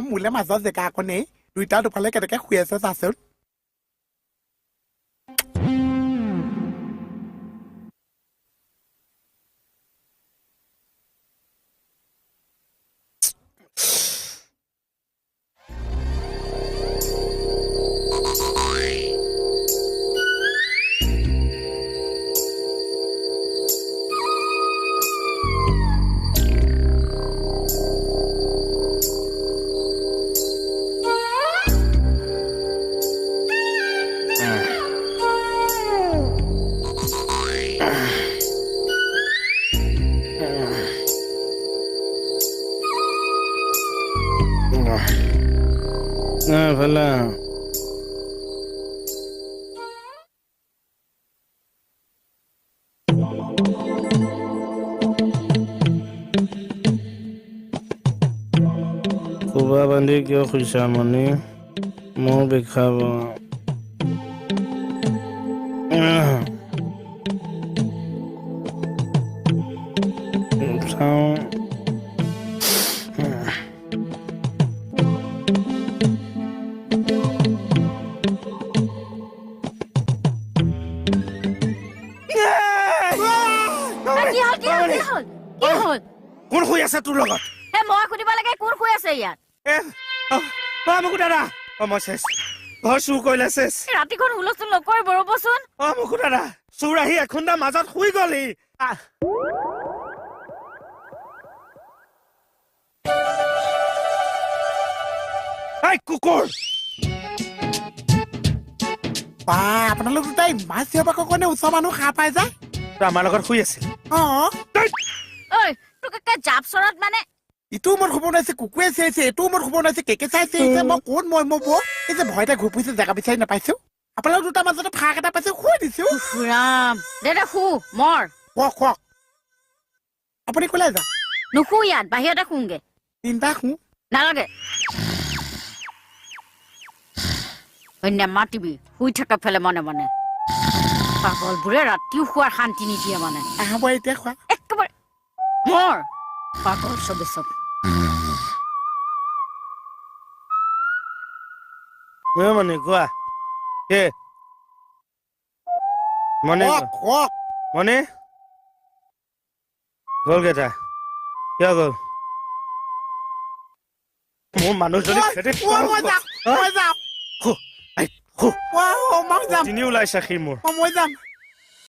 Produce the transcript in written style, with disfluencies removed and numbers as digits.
মোলে মাজত জেগা অকণেই, দুইটা দুফালে কেনেকে শুই আছে চাচোন। কোবা বান্ধি কিয় শুইছা মণি? মোৰ বিষাব। চাওঁ, কি হ'ল, কি হ'ল, কি হ'ল, কি হ'ল? কোন শুই আছে তোৰ লগত? হে, মই সুধিব লাগে কোন শুই আছে ইয়াত? অ মুকু দাদা, অ মই চেচ, ঘৰ চুৰ কৰিলে চেচ। ৰাতিখন হুলস্থুল নকৰিব, ৰ'বচোন। অ মুকু দাদা, চোৰ আহি এখুন্দা মাজত শুই গ'লহি। এই কুকুৰ! বা, আপোনালোক দুটাই ইমান চিঞৰ বাখৰ কাৰণে ওচৰৰ মানুহ সাৰ পাই যায়। তই আমাৰ লগত শুই আছিল? অ। ঐ, তোক একে জাপ চৰাত মানে। ইটোও মত শুব নোৱাৰিছে, কুকুৰে চিঞৰিছে, এইটোও মত শুব নোৱাৰিছে, কেকে চাই চিঞৰিছে। মই কোন মই মই বৌ এই যে ভয়তে ঘূৰি ফুৰিছে, জেগা বিচাৰি নাপাইছো। আপোনালোক দুটাৰ মাজতে ফাঁক এটা পাইছো, শুই দিছো। ৰাম, দে দে শু, মৰ। কওক কওক, আপুনি ক'লে যা। নুশু ইয়াত, বাহিৰতে শুংগে। তিনিটা শু। নালাগে, নেমাতিবি, শুই থাক ফালে মনে মনে। পাগলবোৰে ৰাতিও শোৱাৰ শান্তি নিদিয়ে মানে। আহা এতিয়া খোৱা। একেবাৰে মৰ, পাগল চবে চব। মানে কোৱা কে মনে কওক মনে গ'ল কেইটা কিয় গ'ল? মোৰ মানুহজনী তিনি ওলাইছে সি মোৰ। মই যাম।